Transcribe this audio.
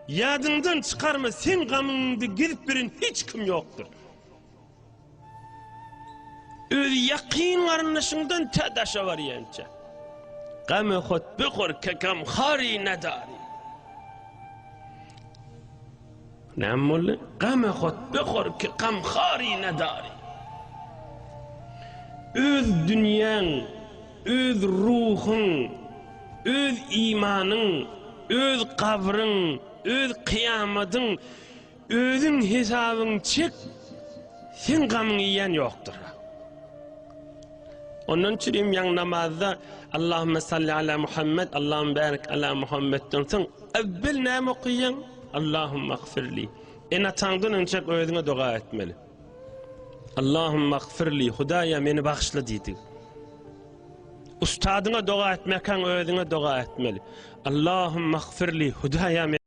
Ýadyňdan çykarma, seň gamyňda gezip beren hiç kim ýokdur. Öz ýakyn garyndaşyňdan tä daşa barýança. Gamy hut bihur ke gamhary nadari. Näme boldy? Gamy hut bihur ke gamhary nadari. Öz dünýäň, öz ruhuň, öz imanyň, öz gabryň, öz kyýamadyň Özüň hesabyňy çek, seň gamyňy iýen ýokdur. Ondan üçin hem ýaňy namazda Allahümme salli ala Muhammed, Allahümme barik ala Muhammedden soň evvel näme okaýaň? Allahümme agfirli. Ene-ataňdan önçek özüňe doga etmeli. Allahümme agfirli, Hudaýa meni bagyşla diýdik. Ustadyňa doga etmekäň özüňe doga etmeli. Allahümme agfirli, Hudaýa meni.